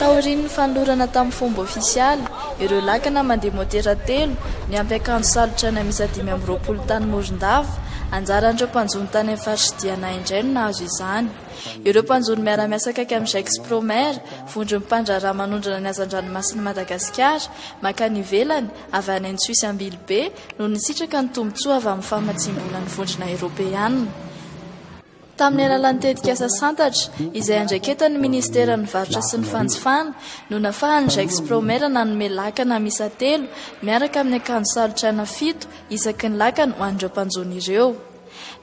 Taorian'ny fanolorana tamin'ny fomba ofisialy ireo lakana mandeha motera telo niampy akanjo salotrana miisa 25 tany Morondava, anjaran'ireo mpanjono tany amin'ny faritr'i Diana indray no nahazo izany. Ireo mpanjono miara-miasa akaiky amin'ny Gexpromer, vondron'ny mpandraharaha manondrana ny hazandranomasin'i Madagasikara, mankany ivelany, avy any Antsohihy sy Ambilobe, no nisitraka ny tombontsoa avy amin'ny famatsiam-bolan'ny Vondrona Eoropeana. Tamin'ny alalan'ny tetikasa Santatra, izay andraiketan'ny Minisiteran'ny Varotra sy ny Fanjifana, no nafahan'ny Gexpromer nanome lakana miisa telo miaraka amin'ny akanjo salotrana fito isaky ny lakana ho an'ireo mpanjono ireo.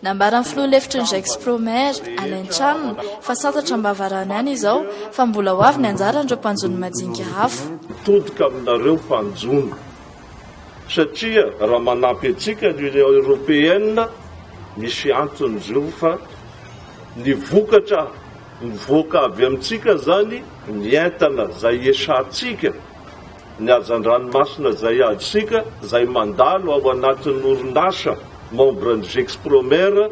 Nambaran'ny filoha lefitry ny Gexpromer, Alain Tranona, fa santatra am-bavarano ihany izao fa mbola ho avy ny anjaran'ireo mpanjono majinika hafa. Mitodika aminareo mpanjono satria raha manampy antsika ny Union Européenne misy antony izy io fa ny vokatra mivoaka avy amintsika zany ny entana zay esantsika ny hazandranomasina zay azontsika zay mandalo ao anatin'ny orinasa membre ny Gexpromer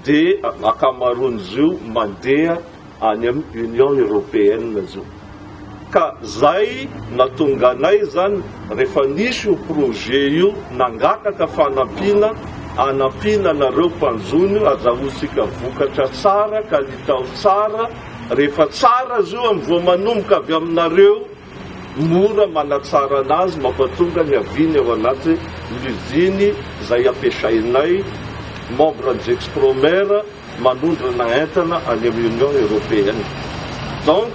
dia ankamaroan'izy io mandeha any amin'ny Union Européenne izy io. Ka zay natonga anay zany rehefa nisy io projet io nangataka fanampiana hanampiana anareo mpanjono azahoantsika vokatra tsara, kalitao tsara, rehefa tsara izy io amin'ny vao manomboka avy aminareo mora manatsara anazy mampatonga ny aviany ao anaty l'usine izay ampiasainay membre ny Gexpromer manondrana entana any amin'ny Union Européenne donc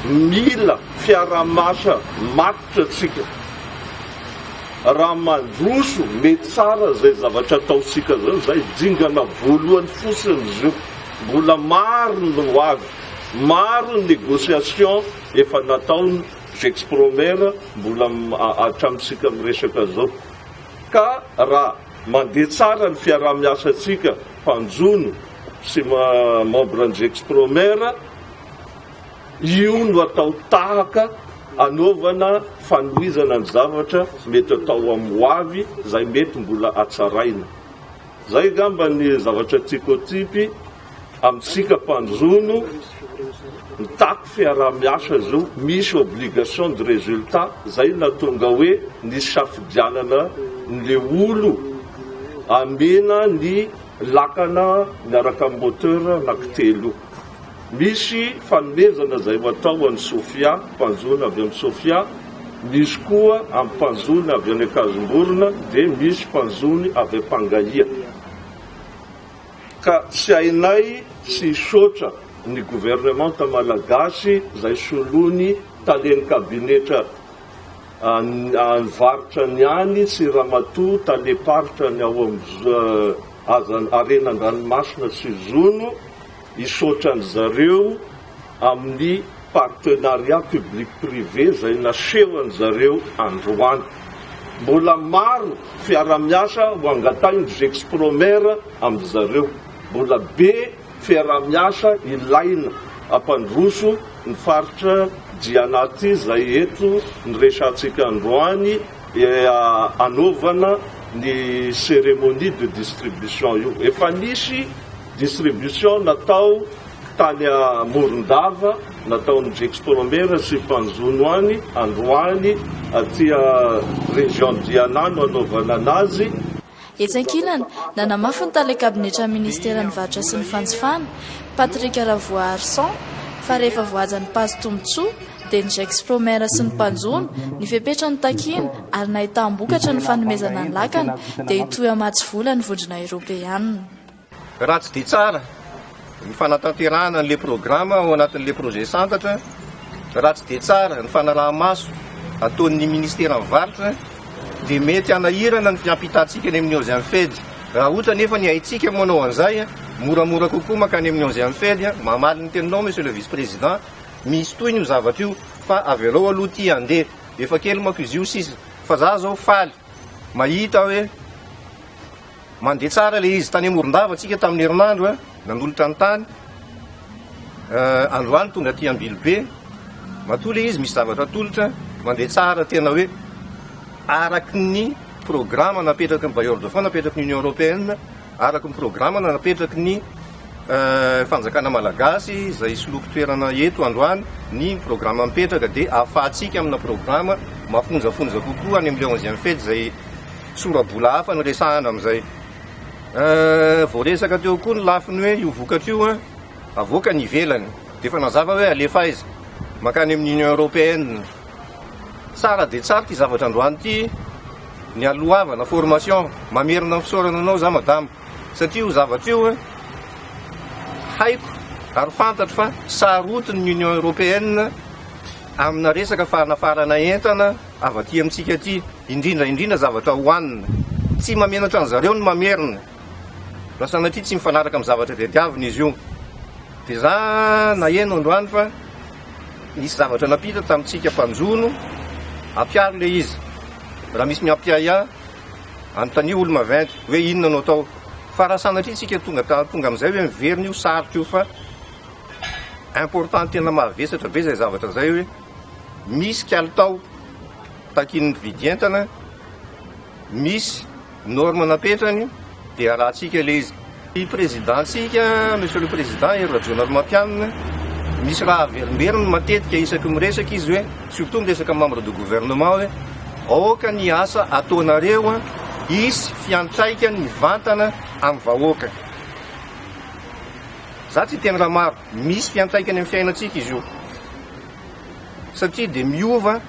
mila fiaraha-masa matotra tsika raha mandroso mety tsara izay zavatra ataontsika zao zay dingana voalohany fotsiny izy io mbola maro ny ho avy maro ny négociation Efa nataon Gexpromer mbola hatramintsika miresaka zao. Ka raha mandeha tsara ny fiaraha-miasantsika mpanjono sy membre ny Gexpromer, io no atao tahaka anaovana fanohizana ny zavatra mety atao amin'ny ho avy izay mety mbola hatsaraina. Zay angamba ny zavatra tiako atipy. Amintsika mpanjono, mitaky fiaraha-miasa izy io, misy obligation de résultat, zay nahatonga hoe nisafidianana le olo amena ny lakana miaraka amin'ny moteur anankitelo io. Misy fanomezana zay ho atao an'i Sofia, mpanjono avy amin'i Sofia, misy koa amin'ny mpanjono avy any Ankazomborona, dia misy mpanjono avy Ampangahia. Ka tsy hainay tsy hisaotra ny governemanta malagasy izay solony talen'ny kabinetra ny varotra ny any sy ramatoa talem-paritra ny ao amin'ny harena an-dranomasina sy jono hisaotra an-dry zareo amin'ny partenariat public privé izay nasehon-dry zareo androany. Mbola maro fiarahamiasa ho angatahin-dry Gexpromer amin-dry zareo. Mbola be fiarahamiasa ilaina hampandroso ny faritra Diana ity izay eto ny resahantsika androany hanaovana ny cérémonie de distribution io. Efa nisy distribution natao Tany Morondava, nataon'ny Gexpromer sy mpanjono any, androany aty région Diana no anaovana anazy. Etsy ankilany, nanamafy ny tale kabinetran'ny minisiteran'ny Varotra sy ny Fanjifana, Patrick Ravoaharison, fa rehefa voahajan'ny mpahazo tombontsoa, dia ny Gexpromer sy ny mpanjono, ny fepetra notakiana ary nahitam-bokatra ny fanomezana ny lakana, dia hitohy hamatsy vola ny Vondrona Eoropeanina. Raha tsy dia tsara ny fanatanterahana an'ilay programa ao anatin'ilay projet Santatra, raha tsy dia tsara ny fanaraha-maso ataon'ny ministeran'ny varotra dia mety hanahirana ny fiampitantsika any amin'ny onzième Fed. Raha ohatra anefa ny haintsika manao an'izay, moramora kokoa mankany amin'ny onzième Fed. Mamaly ny teninao Monsieur le Vice-Président, misy tohiny io zavatra io fa avelao aloha ity handeha. Efa kely manko izy io sisa. Fa za zao faly mahita hoe. Mandeha tsara ilay izy. Tany Morondava tsika tamin'ny herinandro nanolotra ny tany. Androany tonga aty Ambilobe. Matoa ilay izy misy zavatra atolotra, mandeha tsara tena hoe araky ny programa napetraky ny bailleurs de fonds, napetraky ny Union Européenne, araky ny programa napetraky ny Fanjakana Malagasy izay hisoloky toerana eto androany ny programa mipetraka dia ahafahantsika amina programa mafonjafonja kokoa any amin'ilay onzième fety izay sora-bola hafa no resahana amin'izay. Voaresaka teo koa ny lafiny hoe io vokatra io avoaka any ivelany dia efa nazava hoe alefa aiza? Mankany amin'ny Union Européenne. Tsara dia tsara ity zavatra androany ity, ny aloavana formation. Mamerina ny fisaorana anao za madama satria io zavatra io haiko ary fantatro fa sarotiny ny Union Européenne amina resaka fanafarana entana avy aty amintsika aty, indrindra indrindra zavatra hohanina. Tsy mamenatra an'zareo ny mamerina raha sanatria tsy mifanaraka amin'ny zavatra tadiavina izy io. Dia za naheno androany fa nisy zavatra nampita tamintsika mpanjono, ampiaro le izy. Raha misy miampiahiahy, anontanio olo-maventy hoe inona no atao. Fa raha sanatria tsika tonga tonga amin'izay hoe miverina io, sarotra io fa important tena mahavesatra be izay zavatra izay hoe misy kalitao takian'ny mpividy entana, misy norme napetrany dia arahantsika ilay izy. Ny président-tsika, monsieur le président Hery Rajaonarimampianina, misy raha averimberiny matetika isaky miresaka izy hoe, surtout miresaka membre de gouvernement hoe, aoka ny asa ataonareo hisy fiantraikany mivantana amin'ny vahoaka. Za tsy hiteny raha maro, misy fiantraikany amin'ny fiainantsika izy io. Satria dia miova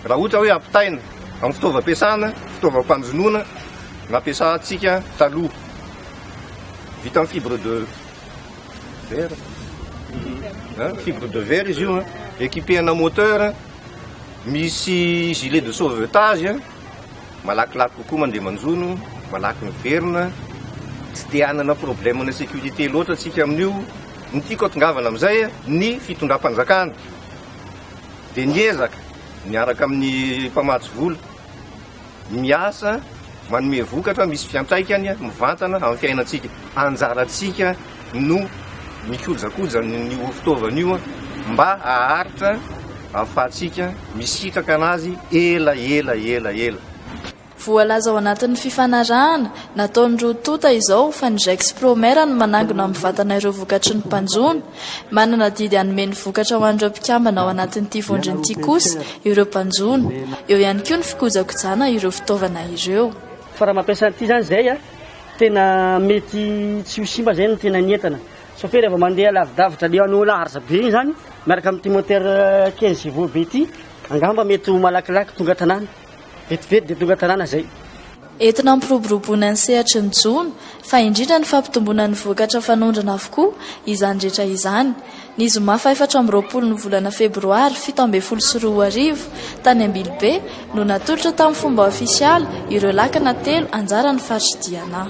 Raha ohatra hoe ampitaina amin'ny fitaovam-piasana, fitaovam-panjonoana nampiasantsika taloha, vita amin'ny fibre de verre, fibre de verre izy io, équipé-na moteur, misy gilet de sauvetage, malakilaky kokoa mandeha manjono, malaky miverina, tsy dia hanana problème-na sécurité loatra tsika amin'io. Ny tiako hatongavana amin'izay, ny fitondram-panjakana. dia niezaka niaraka amin'ny mpamatsy vola miasa manome vokatra misy fiantraikany mivantana amin'ny fiainantsika. Anjarantsika no mikojakoja an'io fitaovana io mba haharitra ahafahantsika misitraka anazy ela ela ela ela. Voalaza ao anatin'ny fifanarahana nataon'ny roa tonta izao fa ny Gexpromer no manangona mivantana ireo vokatry ny mpanjono. Manana adidy hanome ny vokatra ho an'ireo mpikambana ao anatin'ity vondrona ity kosa ireo mpanjono. Eo ihany koa ny fikojakojana ireo fitaovana ireo. Fa raha mampiasa an'ity zany zay a, tena mety tsy ho simba zay ny tena ny entana. Sauf hoe rehefa mandeha lavidavitra le anao large be iny zany miaraka amin'ity moteur 15 chevaux be ity angamba mety ho malakilaky tonga an-tanàna. Vetivety dia tonga an-tanàna izay. Entina hampiroboroboana ny sehatry ny jono, fa indrindra ny fampitomboana ny vokatra fanondrana avokoa izany rehetra izany. Ny zoma faha 24 ny volana febroary 2017, tany Ambilobe, no natolotra tamin'ny fomba ofisialy ireo lakana telo anjaran'ny faritr'i Diana.